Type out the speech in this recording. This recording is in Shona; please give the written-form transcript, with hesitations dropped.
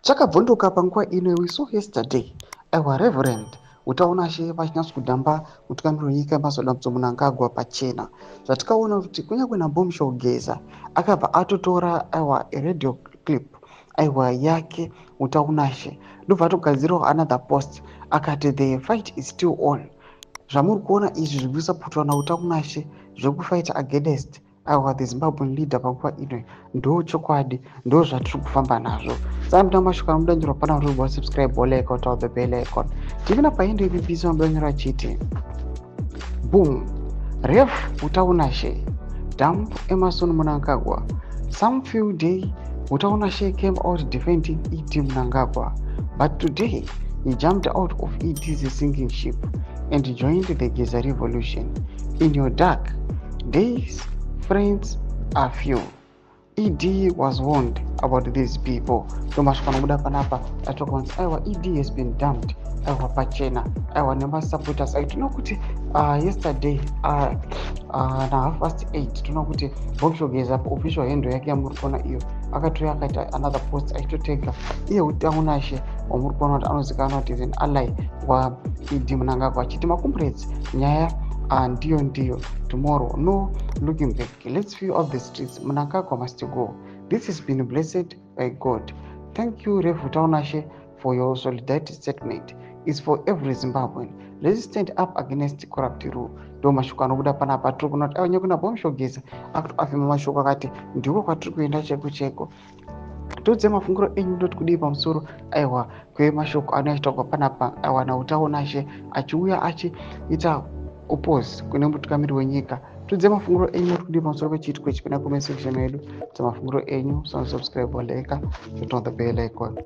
Chakabvunduka panguva ino. We saw yesterday, aiwa, Reverend Wutawunashe vachinyatso kudhamba mutungamiri wenyika Emmerson Dambudzo Mnangagwa pachena, zvatikaona kuti kunyange naBombshell Geza akabva atotora, aiwa, radio clip, aiwa, yake Wutawunashe, ndobva atogadzirawo another post akati, "The fight is still on." Zvamuri kuona izvi zviri kusapotwa naWutawunashe zvekufight against, aiwa, the Zimbabwean leader panguva ino, ndo chokwadi, ndo zvatiri kufamba nazvo. Saka muta mashoko anobudanjirwa pana uri subscribe, like, or the bell icon. Tivina paendo yeBBC mabudanjirwa achiti, "Boom, Rev Wutawunashe dump Emmerson Mnangagwa." Some few day Wutawunashe came out defending ED Mnangagwa, but today he jumped out of ED's sinking ship and joined the Geza revolution. In your dark days, friends are few. ED was warned about these people. Ndomashoko anobuda panapa atokanzi, aiwa, ED has been dumped, aiwa, pachena, aiwa, nemasupporters. Ai, tinoona kuti yesterday na8:30 tinoona kuti Bombshell Geza, official handle yake yamuri kuona iyo, akatouya akaita another post achitotega iye Wutawunashe wamuri kuona kuti anozikanwa kuti is an ally waED Mnangagwa, achiti, "Macomrades, nyaya ndiyo ndiyo tomorrow, no looking back. Let's fill up the streets. Mnangagwa must go. This has been blessed by God. Thank you, Rev Wutawunashe, for your solidarity statement. Is for every Zimbabwean. Let's stand up against corrupt rule." Ndo mashoko anobuda panapa. Tiri kuona kuti aiwa, kuna Bombshell Geza akutoafima mashoko akati ndiko kwatiri kuenda cheko cheko. Tiudze mafungiro enyu, ndoti kudii pamusoro, aiwa, kwemashoko anoachitaurwa panapa, aiwa, naUtaonashe achiuya achiita oppose kune mutungamiri wenyika. Tiudze mafungiro enyu, uri kudii pamusoro pechiitiko ichi? Kuna comment section yedu, dzemafungiro enyu. Subscribe, like, turn on the bell icon.